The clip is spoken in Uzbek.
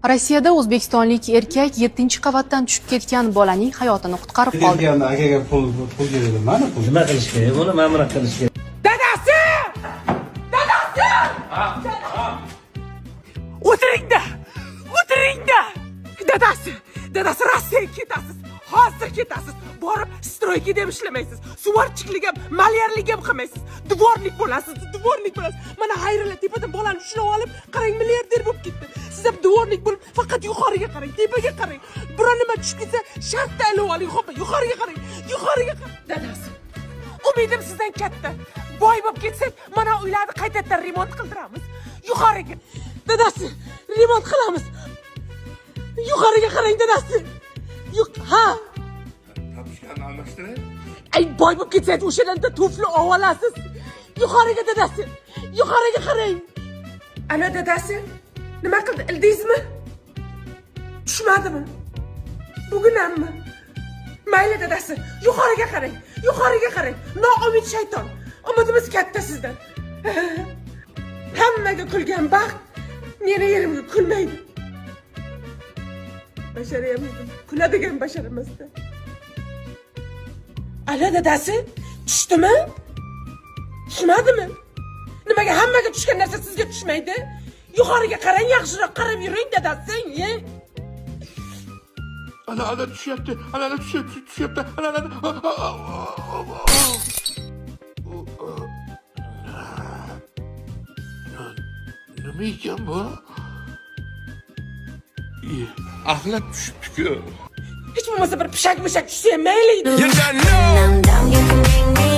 Rossiyada o'zbekistonlik erkak yettinchi qavatdan tushib ketgan bolaning hayotini qutqarib qoldi. Ketganda akaga pul kerak edi. Mana pul. Nima qilish kerak buni? Mana bunaqa qilish kerak. Dadasi! Dadasi! O'tiringda! O'tiringda! Dadasi! Dadasi, Rossiyaga ketasiz. Hozir ketasiz. Borib стройка da ham ishlamaysiz. Сварщик lik ham, malyarlik ham qilmaysiz. Дворник bo'lasiz, дворник bo'lasiz. Mana Xayrilla tepadan bolani ushlab olib, qarang, milliarder bo'lib ketdi. Siz ham дворник bo'lib, faqat yuqoriga qarang, tepaga qarang. Biror nima tushib ketsa, shartta ilib oling, xo'p, yuqoriga qarang, yuqoriga qarang. Dadasi, umidim sizdan katta. Boy bo'lib ketsak, mana uylarni qaytadan remont qildiramiz. Yuqoriga. Dadasi, remont qilamiz. Yuqoriga qarang, dadasi. Ha. Tapushkani almashtiray. Ay, boy bo'lib ketsangiz, o'shadan tufli olasiz. Yuqoriga, dadasi. Yuqoriga qarang. Alo, dadasi. Nima qildi? Ildingizmi? Tushmadimi? Bugun hammi? Mayli, dadasi, yuqoriga qarang. Yuqoriga qarang. Noumid shayton. Umidimiz katta sizdan. Hammaga kulgan baxt meni yerimga kulmaydi. Basharayam kuladigan bashar emasda. Alo, dadasi, tushdimi? Tushmadimi? Nimaga hammaga tushgan narsa sizga tushmaydi? Yuqoriga qarang, yaxshiroq qarab yuring, dadasi. Ye. Ana, ana, tushyapti. Ana, ana, tushyapti, tushyapti. Ana, ana. Nima ekan bu? Axlat tushibdi-ku. Hech bo'lmasa bir pishak mishak tushsa ham mayli edi. You done know. Down, you can bring me